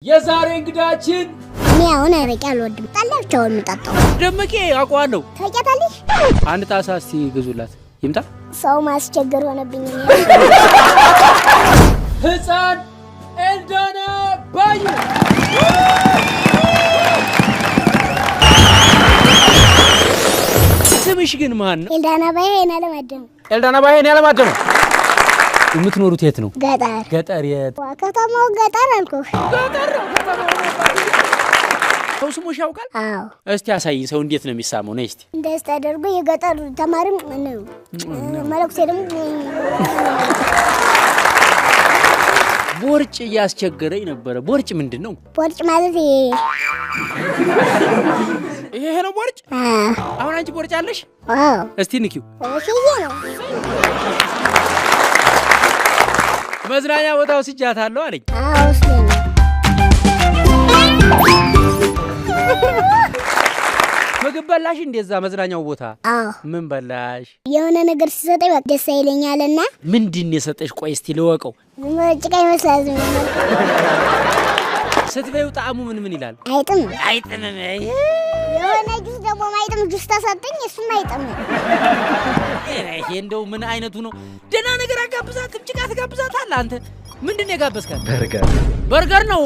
የዛሬ እንግዳችን እኔ አሁን አረቄ አልወድም። ጠላ ብቻ ነው የምጠጣው። ደመቄ አውቀዋለሁ። ታውቂያታለሽ? አንድ ጣሳ እስቲ ግዙላት ይምጣ። ሰው ማስቸገር ሆነብኝ። እኔ ህፃን ኤልዳና ባዩ። ስምሽ ግን ማን ነው? ኤልዳና ባይ እኔ አለማደም። ኤልዳና ባዩ እኔ አለማደም። የምትኖሩት የት ነው? ገጠር። ገጠር የት? ከተማው ገጠር አልኩህ። ገጠር ነው። ሰው ስሞሽ ያውቃል? አዎ። እስቲ አሳይኝ፣ ሰው እንዴት ነው የሚሳመው? ነይ እስቲ። እንደዚህ ተደርጎ የገጠር ተማሪም ነው፣ መለኩሴ ደግሞ። ቦርጭ እያስቸገረኝ ነበረ። ቦርጭ ምንድን ነው? ቦርጭ ማለት ይሄ። ይሄ ነው ቦርጭ። አዎ። አሁን አንቺ ቦርጭ አለሽ? አዎ። እስቲ ንኪው። ይሄ ነው። መዝናኛ ቦታ ወስጃታለሁ አለኝ። አዎ፣ እሱ ነው። ምግብ በላሽ? እንደዛ መዝናኛው ቦታ? አዎ። ምን በላሽ? የሆነ ነገር ሲሰጠኝ በቃ ደስ ይለኛልና። ምንድን ነው የሰጠሽ? ቆይ እስቲ ልወቀው። ዝም ብሎ ጭቃ ይመስላል። ዝም ብሎ። ስትበይው ጣዕሙ ምን ምን ይላል? አይጥም። አይጥምም። የሆነ ጁስ ደግሞ ማይጥም ጁስ ተሰጠኝ፣ እሱም አይጥም። ይሄ እንደው ምን አይነቱ ነው? ደህና ነገር አጋብዛትም፣ ጭቃ ትጋብዛታለህ አንተ። ምንድን ነው የጋበዝካት? በርገር። በርገር ነው።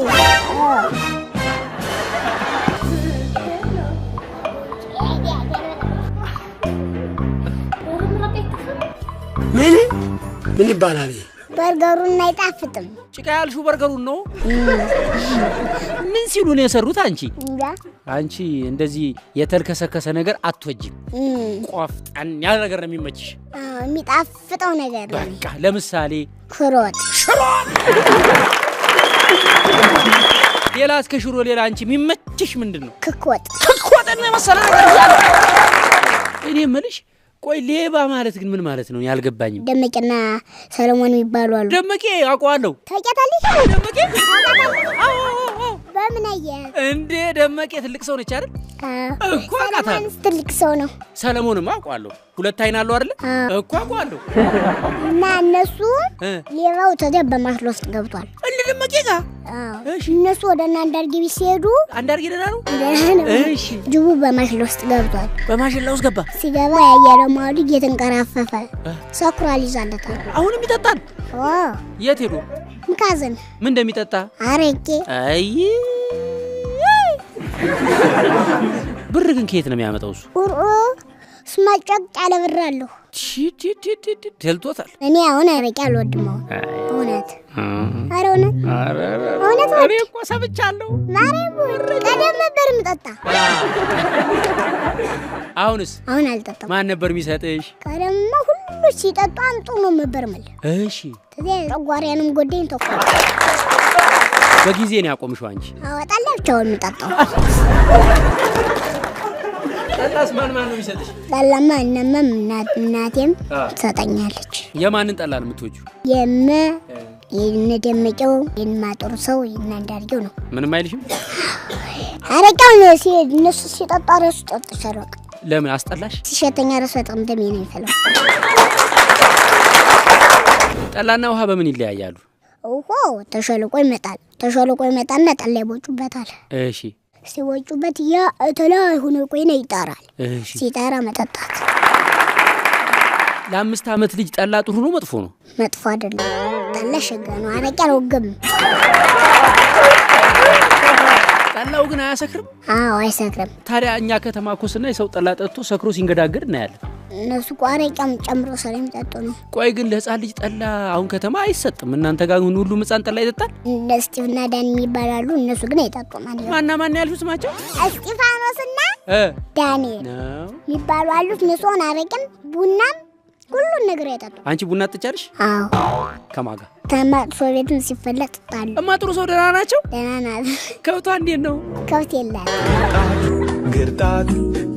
ምን ምን ይባላል? ይሄ? በርገሩን አይጣፍጥም። ጭቃ ያልሽው በርገሩን ነው? ምን ሲሉ ነው የሰሩት? አንቺ እንጃ። አንቺ እንደዚህ የተልከሰከሰ ነገር አትወጂም። ቆፍጠን ያለ ነገር ነው የሚመችሽ። አዎ፣ የሚጣፍጠው ነገር ነው። በቃ ለምሳሌ? ሽሮ ወጥ። ሌላ እስከ ሽሮ ሌላ አንቺ የሚመችሽ ምንድን ነው? ክክ ወጥ። ክክ ወጥን የመሰለ ነገር እያለ። እኔ የምልሽ ቆይ ሌባ ማለት ግን ምን ማለት ነው? ያልገባኝም። ደመቅና ሰለሞን የሚባሉ አሉ። ደመቄ አውቀዋለሁ። ታውቂያታለሽ? ደመቄ አዎ፣ አዎ፣ አዎ። በምን አየህ? እንዴ ደመቄ ትልቅ ሰው ነች አይደል? አዎ። እኮ አውቃታለሁ። ሰለሞንስ ትልቅ ሰው ነው። ሰለሞንማ አውቀዋለሁ። ሁለት አይን አለው አይደለ? አዎ። እኮ አውቀዋለሁ። እና እነሱ ሌባው ተዚያ በማሽላ ውስጥ ገብቷል። እንደ ደመቄ ጋር? አዎ። እሺ። እነሱ ወደ እነ አንዳርጌ ቤት ሲሄዱ አንዳርጌ ደህና ነው? ደህና ነው። እሺ። ጅቡ በማሽላ ውስጥ ገብቷል። በማሽላ ውስጥ ገባ። ሲገባ ያየለማው ልጅ እየተንቀራፈፈ ሰክሯል፣ ይዛለታል። አሁንም ይጠጣል። አዎ። የት ሄዶ? ምካዝን። ምን እንደሚጠጣ? አረቄ። አይ ብር ግን ከየት ነው የሚያመጣው እሱ? ቁርኦ ስማጨቅ ያለ ብር አለሁ። ቺ ቺ ቺ ቺ ቺ፣ ደልቶታል። እኔ አሁን አረቄ አልወድም። አሁን እውነት፣ ኧረ እውነት እውነት። እኔ እኮ ሰምቻለሁ። ማርያም ቀደም ነበር የምጠጣ። አሁንስ? አሁን አልጠጣም። ማን ነበር የሚሰጥሽ? ቀደምማ ሁሉ ሲጠጡ አምጡ ነው ነበር የምልህ። እሺ። ከዚያ ጨጓራዬንም ጎዳኝ ተውኩ። በጊዜ ነው ያቆምሽው አንቺ። አዎ፣ ጠላ ብቻ ነው የምጠጣው። ጠላስ ማን ማን ነው የሚሰጥሽ? ጠላማ እነማም እናቴም ትሰጠኛለች። የማንን ጠላ ነው የምትወጂው? የመ የነ ደመቀው፣ የማጦር ሰው፣ የነ አንዳርጌው ነው። ምንም አይልሽም? አረቄውን እነሱ ሲጠጡ እራሱ ጠጥቻለሁ። በቃ። ለምን አስጠላሽ? ሲሸተኛ እራሱ በጣም ደሜ ነው የሚፈላው። ጠላና ውሃ በምን ይለያያሉ? ውሃው ተሸልቆ ይመጣል። ተሸልቆ ይመጣና ጠላ ይቦጩበታል። እሺ። ሲቦጩበት ያ እተላይ ሆኖ ቆይና ይጠራል። እሺ። ሲጠራ መጠጣት። ለ5 ዓመት ልጅ ጠላ ጥሩ ነው መጥፎ ነው? መጥፎ አይደለም። ጠላ ሸጋ ነው። አረቄ አልወግም። ጠላው ግን አያሰክርም? አዎ፣ አይሰክርም። ታዲያ እኛ ከተማ እኮ ስናይ ሰው ጠላ ጠጥቶ ሰክሮ ሲንገዳገድ እናያለን። እነሱ እኮ አረቄም ጨምሮ ስለሚጠጡ ነው። ቆይ ግን ለህፃን ልጅ ጠላ አሁን ከተማ አይሰጥም። እናንተ ጋር ግን ሁሉም ህፃን ጠላ ይጠጣል? እነ እስጢፍና ዳን የሚባሉ አሉ። እነሱ ግን አይጠጡም። አንድ ማና ማን ያልሽው ስማቸው? እስጢፋኖስና እ ዳንኤል ነው የሚባሉ አሉት። እነሱ አሁን አረቄም ቡናም ሁሉን ነገር አይጠጡም። አንቺ ቡና ትጠጫለሽ? አዎ። ከማን ጋር? ተመጥፎ ቤትም ሲፈለጥ ጣሉ። እማ ጥሩ ሰው ደህና ናቸው? ደህና ናት። ከብቷ እንዴት ነው? ከብት የላት። ግርጣት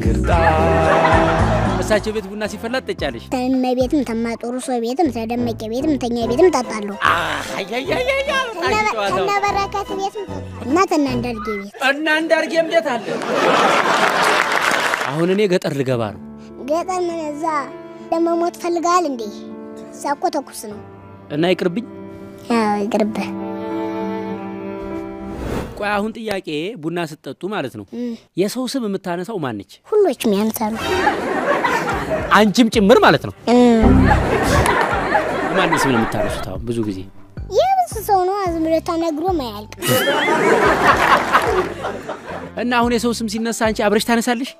ግርጣት። እሳቸው ቤት ቡና ሲፈላ ትጠጫለሽ? ተመ ቤትም ተማጦሩ ሰው ቤትም ተደመቄ ቤትም ተኛ ቤትም ጠጣለሁ። አያያያያ ተነ በረከት ቤትም እና ተነ አንዳርጌ ቤት። እና አንዳርጌም ቤት አለ። አሁን እኔ ገጠር ልገባ ነው። ገጠር ምን እዛ ለመሞት ፈልጋል እንዴ? እዛ እኮ ተኩስ ነው። እና ይቅርብኝ። አዎ ይቅርብህ። ቆይ አሁን ጥያቄ፣ ቡና ስትጠጡ ማለት ነው የሰው ስም የምታነሳው ማነች? ሁሎችም ያነሳሉ። አንቺም ጭምር ማለት ነው። ማንን ስም ነው የምታነሱት አሁን ብዙ ጊዜ? የብዙ ሰው ነው፣ ዝም ብሎ ተነግሮም አያልቅም። እና አሁን የሰው ስም ሲነሳ አንቺ አብረሽ ታነሳለሽ?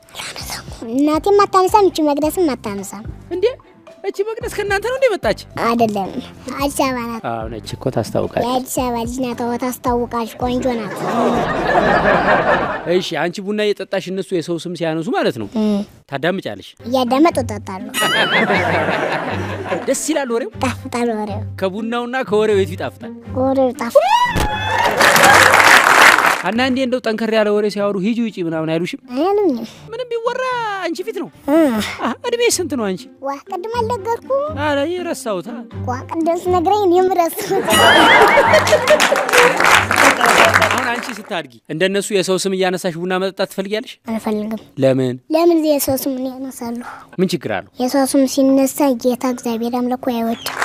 እናቴም አታነሳም፣ እቺ መቅደስም አታነሳም። እንዴ እቺ መቅደስ ከእናንተ ነው እንዴ መጣች? አይደለም፣ አዲስ አበባ ናት። አዎ ነች እኮ ታስታውቃለች። የአዲስ አበባ ልጅ ናት። አዎ ታስታውቃለች፣ ቆንጆ ናት። እሺ አንቺ ቡና እየጠጣሽ እነሱ የሰው ስም ሲያነሱ ማለት ነው ታዳምጫለሽ? እያዳመጡ እጠጣለሁ። ደስ ይላል ወሬው። ይጣፍጣል ወሬው። ከቡናውና ከወሬው የቱ ይጣፍጣል? ወሬው ይጣፍጣል። አንዳንዴ እንደው ጠንከር ያለ ወሬ ሲያወሩ ሂጂ ውጪ ምናምን አይሉሽም? አይሉኝም። ምንም ቢወራ አንቺ ፊት ነው። እድሜ ስንት ነው አንቺ? ዋ ቅድም አልነገርኩም። ኧረ ረሳሁት። ዋ ቅድም ስትነግረኝ እኔም ረሳሁት። አሁን አንቺ ስታድጊ እንደነሱ የሰው ስም እያነሳሽ ቡና መጠጣት ትፈልጊያለሽ? አልፈልግም። ለምን? ለምን የሰው ስም ያነሳሉ? ምን ችግር አለው? የሰው ስም ሲነሳ ጌታ እግዚአብሔር አምላኩ አይወድም።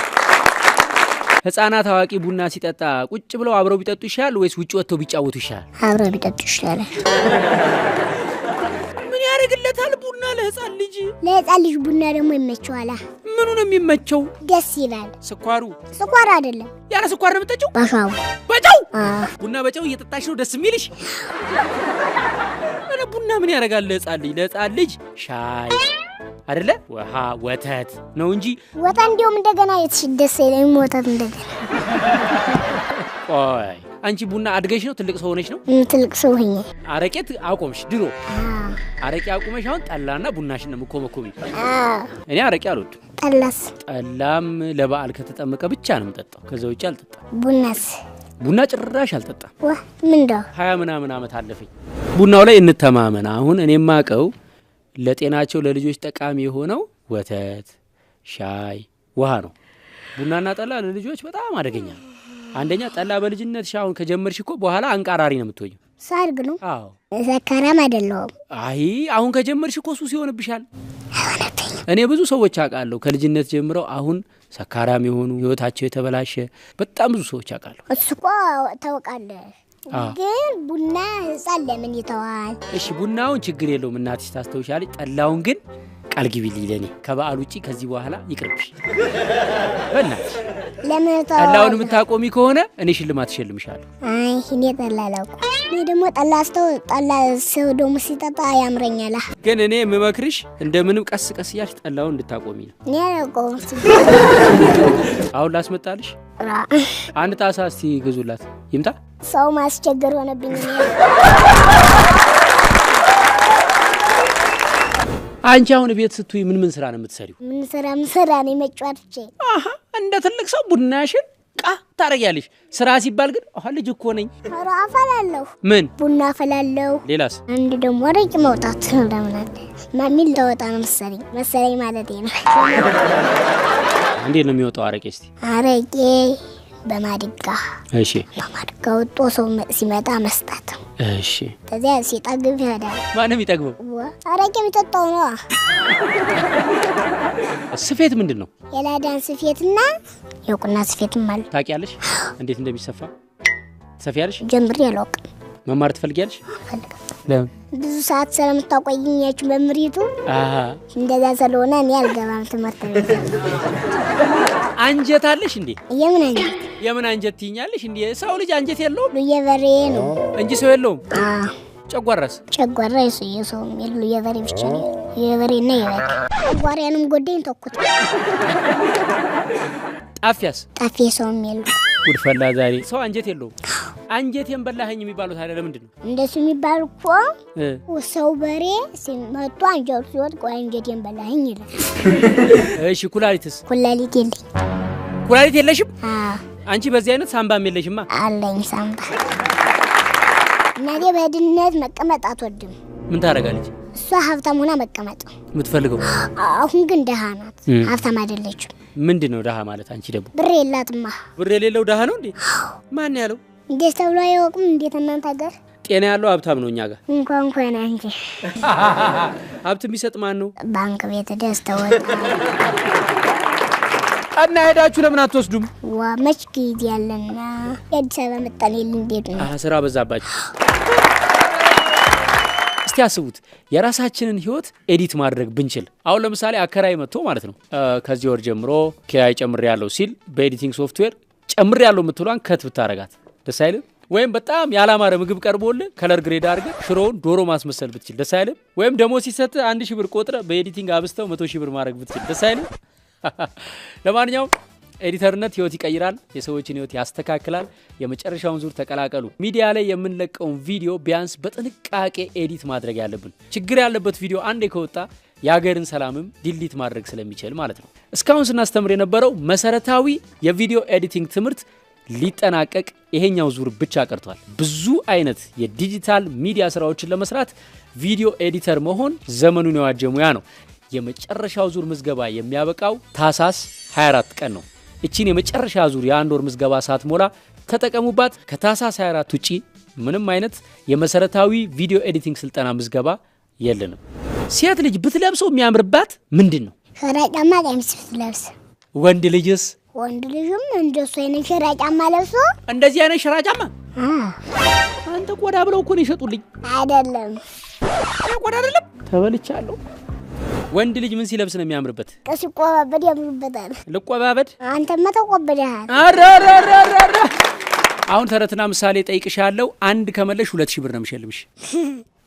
ህፃናት አዋቂ ቡና ሲጠጣ ቁጭ ብለው አብረው ቢጠጡ ይሻላል ወይስ ውጭ ወጥተው ቢጫወቱ ይሻላል? አብረው ቢጠጡ ይሻላል። ምን ያደርግለታል ቡና ለህፃን ልጅ? ለህፃን ልጅ ቡና ደግሞ ይመቸዋል። ምኑ ነው የሚመቸው? ደስ ይላል። ስኳሩ? ስኳር አይደለም። ያለ ስኳር ነው የምጠጪው? በሻው። በጨው? ቡና በጨው እየጠጣሽ ነው ደስ የሚልሽ? ኧረ ቡና ምን ያደርጋል ለህፃን ልጅ? ለህፃን ልጅ ሻይ አይደለ ውሃ ወተት ነው እንጂ ወተት እንዲሁም እንደገና ደስ አይለኝም። ወተት እንደገና። ቆይ አንቺ ቡና አድገሽ ነው ትልቅ ሰው ሆነሽ ነው? ትልቅ ሰው ሆኜ። አረቄት አቆምሽ ድሮ? አረቄ አቁመሽ አሁን ጠላና ቡናሽን ነው የምትኮመኮሚው? እኔ አረቄ አልወድም። ጠላስ? ጠላም ለበዓል ከተጠመቀ ብቻ ነው የምጠጣው። ከዛ ውጭ አልጠጣም። ቡናስ? ቡና ጭራሽ አልጠጣም። ዋ ምንድነው? 20 ምናምን ዓመት አለፈኝ። ቡናው ላይ እንተማመን። አሁን እኔ የማውቀው ለጤናቸው ለልጆች ጠቃሚ የሆነው ወተት፣ ሻይ፣ ውሃ ነው። ቡናና ጠላ ለልጆች በጣም አደገኛ ነው። አንደኛ ጠላ በልጅነት አሁን ከጀመርሽ እኮ በኋላ አንቃራሪ ነው የምትሆኚው። ሳድግ ነው? አዎ። ሰካራም አይደለሁም። አይ አሁን ከጀመርሽ እኮ ሱስ ይሆንብሻል። እኔ ብዙ ሰዎች አውቃለሁ ከልጅነት ጀምረው አሁን ሰካራም የሆኑ ህይወታቸው የተበላሸ በጣም ብዙ ሰዎች አውቃለሁ። እሱ እኮ ታውቃለህ። ግን ቡና ህፃን ለምን ይተዋል? እሺ ቡናውን ችግር የለውም እናትሽ ታስተውሻለች። ጠላውን ግን ቃል ግቢልኝ ለኔ ከበዓል ውጪ ከዚህ በኋላ ይቅርብሽ። በእናትሽ ለምን ተዋል? ጠላውን የምታቆሚ ከሆነ እኔ ሽልማት እሸልምሻለሁ። አይ እኔ ጠላ አላውቅም። እኔ ደግሞ ጠላ ስተው ጠላ ሰው ደግሞ ሲጠጣ ያምረኛል። ግን እኔ የምመክርሽ እንደምንም ቀስ ቀስ እያልሽ ጠላውን እንድታቆሚ ነው። እኔ አላውቀውም። አሁን ላስመጣልሽ አንድ ጣሳ እስቲ ግዙላት ይምጣ። ሰው ማስቸገር ሆነብኝ። አንቺ አሁን ቤት ስትይ ምን ምን ስራ ነው የምትሰሪው? ምን ስራ ምን ስራ ነው መጫወት ብቻ። አሃ እንደ ትልቅ ሰው ቡናሽን ቃ ታረጊያለሽ። ስራ ሲባል ግን አሃ ልጅ እኮ ነኝ። ኧረ አፈላለሁ። ምን ቡና አፈላለሁ። ሌላስ? አንድ ደግሞ አረቄ መውጣት ምናምን አለ። ማሚል ተወጣ ነው መሰለኝ መሰለኝ ማለቴ ነው። እንዴት ነው የሚወጣው አረቄ? እስቲ አረቄ በማድጋ። እሺ በማድጋ ወጥቶ ሰው ሲመጣ መስጠት። እሺ ከዚያ ሲጠግብ ይሄዳል። ማንም ይጠግበው? አረቄ የሚጠጣው ነው። ስፌት ምንድን ነው? የላዳን ስፌትና የቁና ስፌትም አለ። ታውቂያለሽ እንዴት እንደሚሰፋ? ትሰፊያለሽ? ጀምሬ አላውቅም። መማር ትፈልጊያለሽ? አልፈልግም። ለምን? ብዙ ሰዓት ስለምታቆይኝ ያች መምሪቱ እንደዛ ስለሆነ እኔ አልገባም ትምህርት ቤት። አንጀት አለሽ እንዴ? የምን አንጀት? የምን አንጀት ትይኛለሽ እንዴ? ሰው ልጅ አንጀት የለውም? የበሬ ነው እንጂ ሰው የለውም። ጨጓራስ? ጨጓራ የሰው የለው የበሬ ብቻ ነው። የበሬ እና የበሬ ጨጓራዬንም ጎዳኝ ተኩት። ጣፊያስ? ጣፊ ሰውም የለው። ጉድ ፈላ ዛሬ። ሰው አንጀት የለውም። አንጀቴን በላኸኝ የሚባለው ታዲያ ለምንድን ነው? እንደሱ የሚባል እኮ ሰው በሬ ሲመጡ አንጀቱ ሲወድቅ አንጀቴን በላኸኝ ይላል። እሺ ኩላሊትስ? ኩላሊት የለኝም። ኩላሊት የለሽም? አንቺ በዚህ አይነት ሳምባም የለሽማ? አለኝ ሳምባ። እናቴ በድህነት መቀመጥ አትወድም። ምን ታደርጋለች? እሷ ሀብታም ሆና መቀመጥ የምትፈልገው። አሁን ግን ደሃ ናት፣ ሀብታም አይደለችም። ምንድን ነው ደሃ ማለት? አንቺ ደግሞ ብር የላትማ። ብር የሌለው ደሃ ነው እንዴ? ማን ያለው? እንዴት ተብሎ አይወቅም? እንዴት እናንተ ሀገር ጤና ያለው ሀብታም ነው። እኛ ጋር እንኳን እንኳን አንቺ ሀብት የሚሰጥ ማን ነው? ባንክ ቤት ደስ ተወጣ። እና ሄዳችሁ ለምን አትወስዱም? ዋ መች ጊዜ ያለና የአዲስ አበባ መጣን የለ እንዴት ነው? ስራ በዛባችሁ። እስቲ አስቡት የራሳችንን ህይወት edit ማድረግ ብንችል። አሁን ለምሳሌ አከራይ መጥቶ ማለት ነው ከዚህ ወር ጀምሮ ኪራይ ጨምሬያለሁ ሲል በ editing software ጨምሬያለሁ የምትሏን cut ብታረጋት ደስ አይልም? ወይም በጣም ያላማረ ምግብ ቀርቦልህ color grade አድርገህ ሽሮውን ዶሮ ማስመሰል ብትችል ደስ አይልም? ወይም ደሞ ሲሰጥ 1000 ብር ቆጥረህ በ editing አብስተው 100,000 ብር ማድረግ ብትችል ደስ አይልም? ለማንኛውም editor ነት ህይወት ይቀይራል፣ የሰዎችን ህይወት ያስተካክላል። የመጨረሻውን ዙር ተቀላቀሉ። ሚዲያ ላይ የምንለቀውን ቪዲዮ ቢያንስ በጥንቃቄ edit ማድረግ ያለብን። ችግር ያለበት ቪዲዮ አንዴ ከወጣ የሀገርን ሰላምም delete ማድረግ ስለሚችል ማለት ነው። እስካሁን ስናስተምር የነበረው መሰረታዊ የቪዲዮ editing ትምህርት ሊጠናቀቅ ይሄኛው ዙር ብቻ ቀርቷል። ብዙ አይነት የዲጂታል ሚዲያ ስራዎችን ለመስራት ቪዲዮ editor መሆን ዘመኑን የዋጀ ሙያ ነው። የመጨረሻው ዙር ምዝገባ የሚያበቃው ታህሳስ 24 ቀን ነው። እቺን የመጨረሻ ዙር የአንድ ወር ምዝገባ ሳትሞላ ተጠቀሙባት። ከታህሳስ 24 ውጪ ምንም አይነት የመሰረታዊ ቪዲዮ editing ስልጠና ምዝገባ የለንም። ሴት ልጅ ብትለብሰው የሚያምርባት ምንድን ነው? ሸራ ጫማ ቀሚስ ብትለብስ። ወንድ ልጅስ? ወንድ ልጅም እንደሱ አይነት ሸራ ጫማ ለብሶ። እንደዚህ አይነት ሸራ ጫማ? አንተ ቆዳ ብለው እኮ ነው የሸጡልኝ። አይደለም ቆዳ አይደለም፣ ተበልቻለሁ። ወንድ ልጅ ምን ሲለብስ ነው የሚያምርበት? ሲቆባበድ ያምርበታል። ልቆባበድ? አንተማ ተቆብደሃል። አረ አሁን ተረትና ምሳሌ ጠይቅሻለሁ። አንድ ከመለሽ 2000 ብር ነው የምሸልምሽ።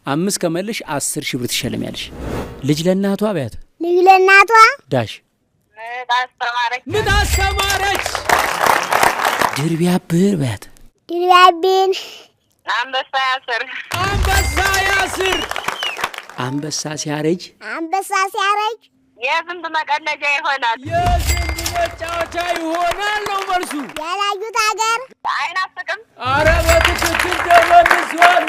5 ከመለሽ 10,000 ብር ትሸልሚያለሽ። ልጅ ለእናቷ በያት። ልጅ ለእናቷ dash ምጥ አስተማረች። ምጥ አስተማረች። ድር ቢያብር በያት። ድር ቢያብር አንበሳ ያስር። አንበሳ ያስር። አንበሳ ሲያረጅ አንበሳ ሲያረጅ የዝንብ መቀለጃ ይሆናል። የዝንብ መጫወቻ ይሆናል ነው መልሱ። ያላዩት ሀገር አይናፍቅም። አረ በትክክል ተመልሷል።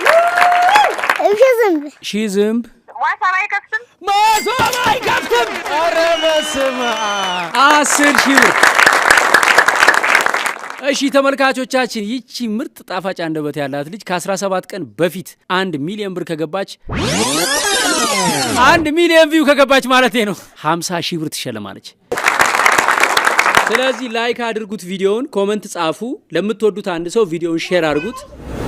እሺ ዝንብ ሺ ዝንብ ማሰብ አይከፍትም። ማሰብ አይከፍትም። አረ በስመ አብ 10,000 ብር። እሺ ተመልካቾቻችን፣ ይቺ ምርጥ ጣፋጭ አንደበት ያላት ልጅ ከ17 ቀን በፊት 1 ሚሊዮን ብር ከገባች 1 ሚሊዮን view ከገባች ማለት ነው 50,000 ብር ትሸለማለች። ስለዚህ like አድርጉት ቪዲዮውን፣ comment ጻፉ፣ ለምትወዱት አንድ ሰው ቪዲዮውን share አድርጉት።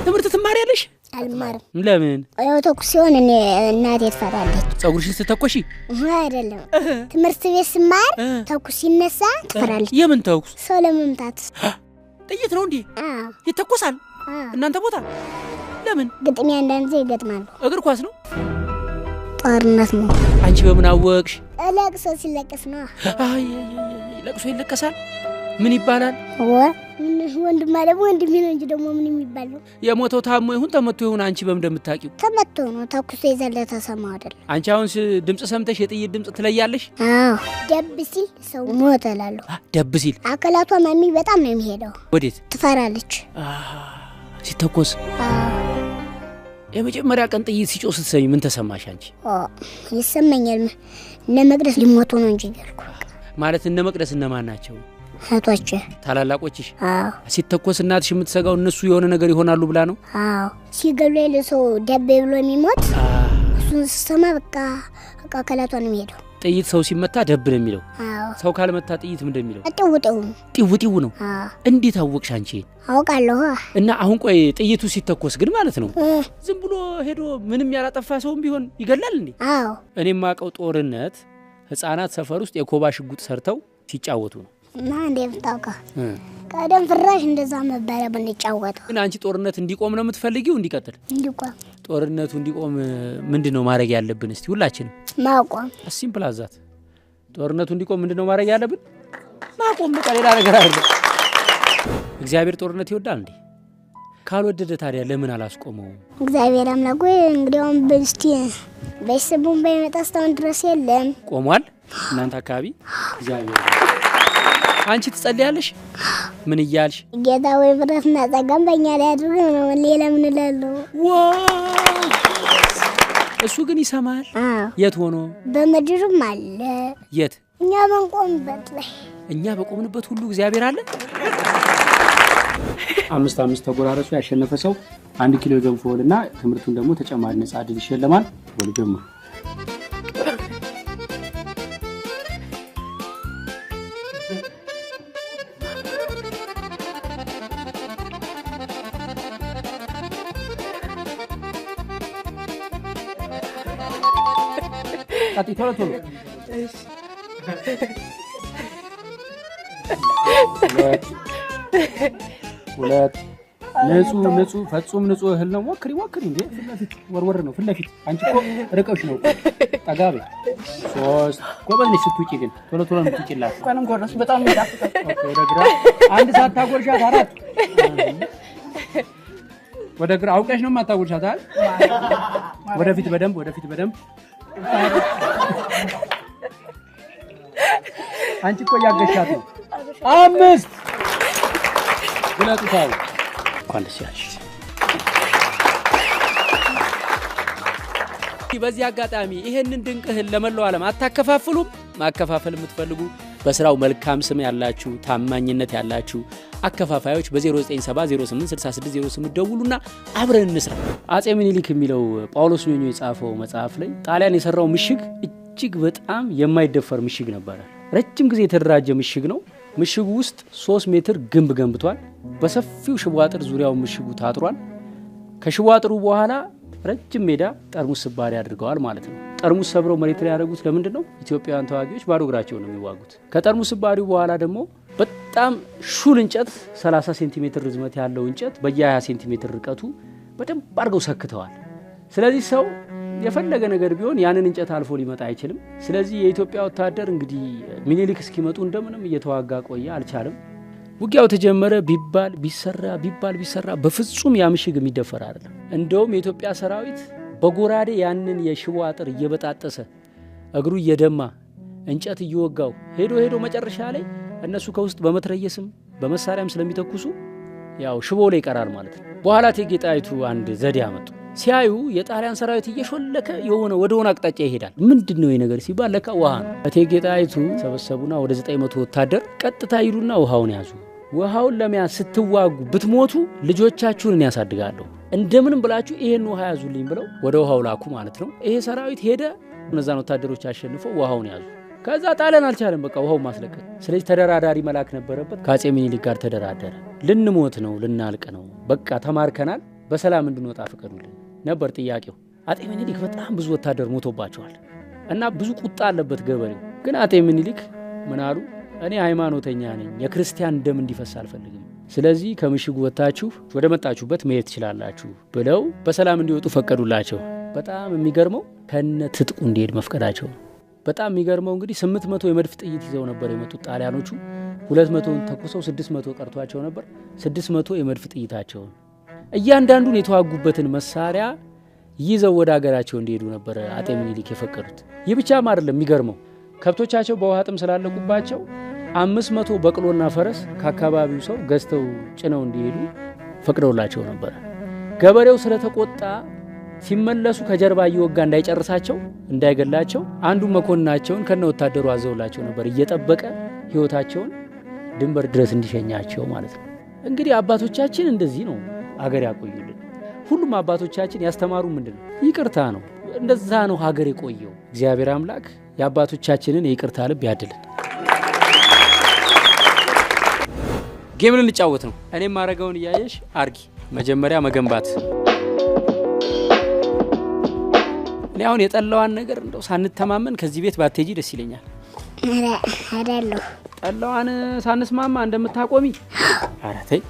ትምህርት ትማሪያለሽ? አልማርም። ለምን? ያው ተኩስ ሲሆን እኔ እናቴ ትፈራለች። ጸጉርሽን ስትተኮሺ? አይደለም፣ ትምህርት ቤት ስማር ተኩስ ሲነሳ ትፈራለች። የምን ተኩስ? ሰው ለመምታት። ጥይት ነው እንዴ? ይተኮሳል እናንተ ቦታ? ለምን? ግጥሚያ አንዳንድ ጊዜ ይገጥማሉ። እግር ኳስ ነው? ጦርነት ነው። አንቺ በምን አወቅሽ? ለቅሶ ሲለቀስ ነው። አይ ለቅሶ ይለቀሳል? ምን ይባላል? ወንድም ማለት ወንድም ነው እንጂ ደግሞ ምን የሚባለው? የሞተው ታሞ ይሁን ተመቶ ይሁን አንቺ በምን እንደምታውቂው? ተመቶ ነው። ተኩሶ የዘለ ተሰማው አይደለም። አንቺ አሁን ድምጽ ሰምተሽ የጥይት ድምጽ ትለያለሽ? አዎ፣ ደብ ሲል ሰው ሞተ እላለሁ። ደብ ሲል አካላቷ ማሚ በጣም ነው የሚሄደው። ወዴት? ትፈራለች ሲተኮስ። የመጀመሪያ ቀን ጥይት ሲጮህ ስትሰሚ ምን ተሰማሽ አንቺ? ይሰማኛል እነ መቅደስ ሊሞቱ ነው እንጂ እያልኩ። ማለት እነ መቅደስ እነማን ናቸው? እህቶቼ። ታላላቆችሽ? አዎ። ሲተኮስ እናትሽ የምትሰጋው እነሱ የሆነ ነገር ይሆናሉ ብላ ነው? አዎ። ሲገሉ የለ ሰው ደቤ ብሎ የሚሞት እሱን ስሰማ በቃ አካላቷ ነው የሚሄደው። ጥይት ሰው ሲመታ ደብ ነው የሚለው። አዎ። ሰው ካልመታ ጥይት ምንድን ነው የሚለው? ጢው ጢው ነው። ጢው ጢው ነው። አዎ። እንዴት አወቅሽ አንቺ? አውቃለሁ። እና አሁን ቆይ ጥይቱ ሲተኮስ ግን ማለት ነው ዝም ብሎ ሄዶ ምንም ያላጠፋ ሰውም ቢሆን ይገላል እንዴ? አዎ። እኔ የማውቀው ጦርነት ህፃናት ሰፈር ውስጥ የኮባ ሽጉጥ ሰርተው ሲጫወቱ ነው። እና እንዴ ብታውቀው ቀደም ፍራሽ እንደዛ መባሪያ ብንጫወተው። ግን አንቺ ጦርነት እንዲቆም ነው የምትፈልጊው? እንዲቀጥል? እንዲቆም። ጦርነቱ እንዲቆም ምንድነው ማድረግ ያለብን? እስቲ ሁላችንም ማቆም። simple as that። ጦርነቱ እንዲቆም ምንድነው ማድረግ ያለብን? ማቆም። በቃ ሌላ ነገር አይደለም። እግዚአብሔር ጦርነት ይወዳል እንዴ? ካልወደደ ታዲያ ለምን አላስቆመውም? እግዚአብሔር አምላክ ወይ እንግዲያውም በስቲ በስቡን ባይመጣ እስካሁን ድረስ የለም። ቆሟል እናንተ አካባቢ እግዚአብሔር። አንቺ ትጸልያለሽ? ምን እያልሽ? ጌታ ወይ ምሕረትና ጸጋን በእኛ ላይ አድርግ ነው። ሌላ ምን እላለሁ? wow! እሱ ግን ይሰማል። የት ሆኖ? በምድርም አለ። የት? እኛ በንቆምበት ላይ። እኛ በቆምንበት ሁሉ እግዚአብሔር አለ። 5-5 ተጎራረሱ። ያሸነፈ ሰው 1 ኪሎ ገንፎ እና ትምህርቱን ደግሞ ተጨማሪ ነፃ እድል ይሸለማል። ወደ ጀምሩ። ቀጥይ፣ ቶሎ ቶሎ። ሁለት ሁለት። ንጹህ ንጹህ፣ ፈጹም ንጹህ እህል ነው። ሞክሪ ሞክሪ። እንዴ ፊት ለፊት ወርወር ነው። ፊት ለፊት፣ አንቺ እኮ ርቀሽ ነው እኮ። ጠጋ በይ። ሶስት። ጎበዝ ነሽ። ስትውጪ ግን ቶሎ ቶሎ ነው የምትውጪላት። እንኳንም ጎረሱ፣ በጣም የሚጣፍጠው። Okay፣ ወደ ግራ አንድ ሳታጎርሻት አራት። ወደ ግራ አውቀሽ ነው የማታጎርሻት አይደል? ወደፊት በደንብ፣ ወደፊት በደንብ። አንቺ እኮ እያገሻት ነው። አምስት። ግለጡታው። እንኳን ደስ ያለሽ። በዚህ አጋጣሚ ይሄንን ድንቅ እህል ለመላው ዓለም አታከፋፍሉም? ማከፋፈል የምትፈልጉ፣ በስራው መልካም ስም ያላችሁ፣ ታማኝነት ያላችሁ አከፋፋዮች በ0970 86608 ደውሉና አብረን እንስራ። አጼ ምኒልክ የሚለው ጳውሎስ ኞኞ የጻፈው መጽሐፍ ላይ ጣሊያን የሰራው ምሽግ እጅግ በጣም የማይደፈር ምሽግ ነበረ። ረጅም ጊዜ የተደራጀ ምሽግ ነው። ምሽጉ ውስጥ 3 ሜትር ግንብ ገንብቷል። በሰፊው ሽቦ አጥር ዙሪያውን ምሽጉ ታጥሯል። ከሽቦ አጥሩ በኋላ ረጅም ሜዳ ጠርሙስ ስባሪ አድርገዋል ማለት ነው። ጠርሙስ ሰብረው መሬት ላይ ያደረጉት ለምንድን ነው? ኢትዮጵያውያን ተዋጊዎች ባዶ እግራቸውን ነው የሚዋጉት። ከጠርሙስ ስባሪው በኋላ ደግሞ በጣም ሹል እንጨት፣ 30 ሴንቲሜትር ርዝመት ያለው እንጨት በየ20 ሴንቲሜትር ርቀቱ በደንብ አድርገው ሰክተዋል። ስለዚህ ሰው የፈለገ ነገር ቢሆን ያንን እንጨት አልፎ ሊመጣ አይችልም። ስለዚህ የኢትዮጵያ ወታደር እንግዲህ ሚኒሊክ እስኪመጡ እንደምንም እየተዋጋ ቆየ፣ አልቻለም። ውጊያው ተጀመረ ቢባል ቢሰራ ቢባል ቢሰራ በፍጹም ያ ምሽግ የሚደፈር አይደለም። እንደውም የኢትዮጵያ ሰራዊት በጎራዴ ያንን የሽቦ አጥር እየበጣጠሰ፣ እግሩ እየደማ፣ እንጨት እየወጋው ሄዶ ሄዶ መጨረሻ ላይ እነሱ ከውስጥ በመትረየስም በመሳሪያም ስለሚተኩሱ ያው ሽቦ ላይ ይቀራል ማለት ነው። በኋላ እቴጌ ጣይቱ አንድ ዘዴ አመጡ። ሲያዩ የጣሊያን ሰራዊት እየሾለከ የሆነ ወደ ሆነ አቅጣጫ ይሄዳል። ምንድን ነው ይሄ ነገር ሲባል ለካ ውሃ ነው። እቴጌ ጣይቱ ሰበሰቡና ወደ 900 ወታደር ቀጥታ ሂዱና ውሃውን ያዙ። ውሃውን ለመያዝ ስትዋጉ ብትሞቱ ልጆቻችሁን እኔ ያሳድጋለሁ፣ እንደምንም ብላችሁ ይሄን ውሃ ያዙልኝ ብለው ወደ ውሃው ላኩ ማለት ነው። ይሄ ሰራዊት ሄደ፣ እነዛን ወታደሮች አሸንፈው ውሃውን ያዙ። ከዛ ጣሊያን አልቻለም፣ በቃ ውሃውን ማስለቀቅ። ስለዚህ ተደራዳሪ መላክ ነበረበት። ከአጼ ሚኒሊክ ጋር ተደራደረ። ልንሞት ነው፣ ልናልቅ ነው፣ በቃ ተማርከናል፣ በሰላም እንድንወጣ ፍቀዱልን ነበር ጥያቄው። አጤ ሚኒሊክ በጣም ብዙ ወታደር ሞቶባቸዋል እና ብዙ ቁጣ አለበት ገበሬው። ግን አጤ ሚኒሊክ ምን አሉ? እኔ ሃይማኖተኛ ነኝ፣ የክርስቲያን ደም እንዲፈስ አልፈልግም። ስለዚህ ከምሽጉ ወጥታችሁ ወደ መጣችሁበት መሄድ ትችላላችሁ ብለው በሰላም እንዲወጡ ፈቀዱላቸው። በጣም የሚገርመው ከነ ትጥቁ እንዲሄድ መፍቀዳቸው ነው። በጣም የሚገርመው እንግዲህ 800 የመድፍ ጥይት ይዘው ነበር የመጡት ጣሊያኖቹ። 200ን ተኩሰው 600 ቀርቷቸው ነበር። 600 የመድፍ ጥይታቸውን፣ እያንዳንዱን የተዋጉበትን መሳሪያ ይዘው ወደ ሀገራቸው እንዲሄዱ ነበር አጤ ምኒልክ የፈቀዱት። ይህ ብቻም አይደለም፣ የሚገርመው ከብቶቻቸው በውሃ ጥም ስላለቁባቸው 500 በቅሎና ፈረስ ከአካባቢው ሰው ገዝተው ጭነው እንዲሄዱ ፈቅደውላቸው ነበረ። ገበሬው ስለተቆጣ ሲመለሱ ከጀርባ እየወጋ እንዳይጨርሳቸው፣ እንዳይገላቸው አንዱ መኮንናቸውን ከነ ወታደሩ አዘውላቸው ነበር፣ እየጠበቀ ሕይወታቸውን ድንበር ድረስ እንዲሸኛቸው ማለት ነው። እንግዲህ አባቶቻችን እንደዚህ ነው አገር ያቆዩልን። ሁሉም አባቶቻችን ያስተማሩ ምንድን ነው? ይቅርታ ነው። እንደዛ ነው ሀገር የቆየው። እግዚአብሔር አምላክ የአባቶቻችንን የይቅርታ ልብ ያድልን። Game ልንጫወት ነው። እኔም ማድረገውን እያየሽ አርጊ። መጀመሪያ መገንባት። እኔ አሁን የጠላዋን ነገር እንደው ሳንተማመን ከዚህ ቤት ባትሄጂ ደስ ይለኛል። ኧረ እሄዳለሁ። ጠላዋን ሳንስማማ እንደምታቆሚ? ኧረ ተይ።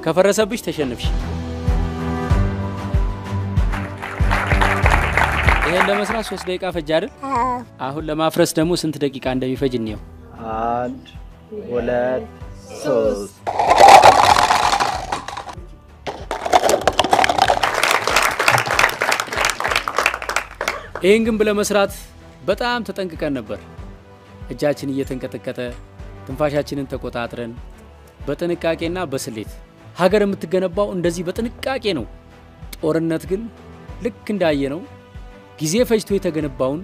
ከፈረሰብሽ ተሸንፍሽ። ይሄን ለመስራት 3 ደቂቃ ፈጅ አይደል? አዎ። አሁን ለማፍረስ ደግሞ ስንት ደቂቃ እንደሚፈጅ እንየው። አንድ፣ ሁለት፣ ሶስት። ይህን ግንብ ለመስራት በጣም ተጠንቅቀን ነበር። እጃችን እየተንቀጠቀጠ፣ ትንፋሻችንን ተቆጣጥረን፣ በጥንቃቄና በስሌት። ሀገር የምትገነባው እንደዚህ በጥንቃቄ ነው። ጦርነት ግን ልክ እንዳየነው ጊዜ ፈጅቶ የተገነባውን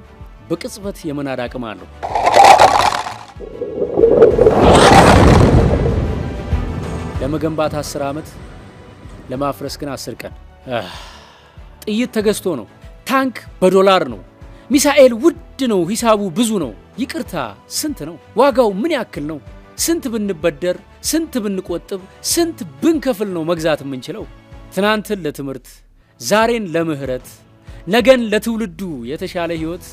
በቅጽበት የመናድ አቅም አለው። ለመገንባት 10 ዓመት፣ ለማፍረስ ግን 10 ቀን። ጥይት ተገዝቶ ነው። ታንክ በዶላር ነው። ሚሳኤል ውድ ነው። ሂሳቡ ብዙ ነው። ይቅርታ ስንት ነው? ዋጋው ምን ያክል ነው? ስንት ብንበደር፣ ስንት ብንቆጥብ፣ ስንት ብንከፍል ነው መግዛት የምንችለው? ትናንትን ለትምህርት፣ ዛሬን ለምህረት፣ ነገን ለትውልዱ የተሻለ ህይወት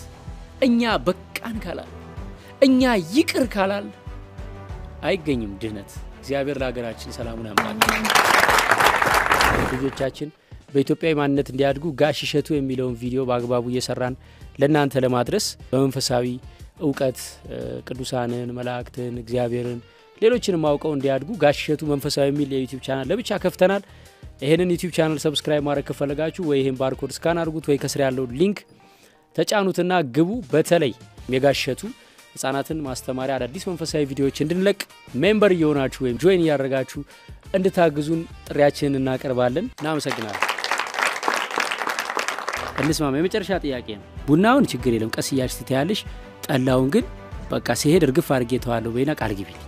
እኛ በቃን ካላል፣ እኛ ይቅር ካላል አይገኝም ድህነት። እግዚአብሔር ለሀገራችን ሰላሙን ያምጣል። ልጆቻችን በኢትዮጵያዊ ማንነት እንዲያድጉ ጋሽ እሸቱ የሚለውን ቪዲዮ በአግባቡ እየሰራን ለእናንተ ለማድረስ በመንፈሳዊ እውቀት ቅዱሳንን፣ መላእክትን፣ እግዚአብሔርን ሌሎችንም አውቀው እንዲያድጉ ጋሽ እሸቱ መንፈሳዊ የሚል የ YouTube channel ለብቻ ከፍተናል። ይህንን YouTube channel subscribe ማድረግ ከፈለጋችሁ ወይ ይህን barcode scan አድርጉት ወይ ከስር ያለው link ተጫኑትና ግቡ። በተለይ የጋሽ እሸቱ ህጻናትን ማስተማሪያ አዳዲስ መንፈሳዊ ቪዲዮዎች እንድንለቅ member እየሆናችሁ ወይም join እያደረጋችሁ እንድታግዙን ጥሪያችንን እናቀርባለን። እናመሰግናለን። እንስማማ። የመጨረሻ ጥያቄ ነው። ቡናውን ችግር የለም ቀስ እያልሽ ትተያለሽ። ጠላውን ግን በቃ ሲሄድ እርግፍ አድርጌ ተዋለሁ በይና ቃል ግቢልኝ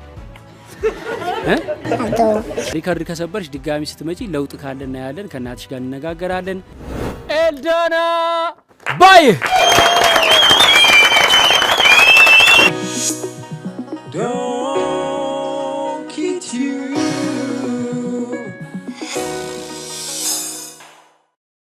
እ? አልተውም። Record ከሰበርሽ ድጋሚ ስትመጪ ለውጥ ካለ እናያለን። ከእናትሽ ጋር እንነጋገራለን። ኤልዳና bye።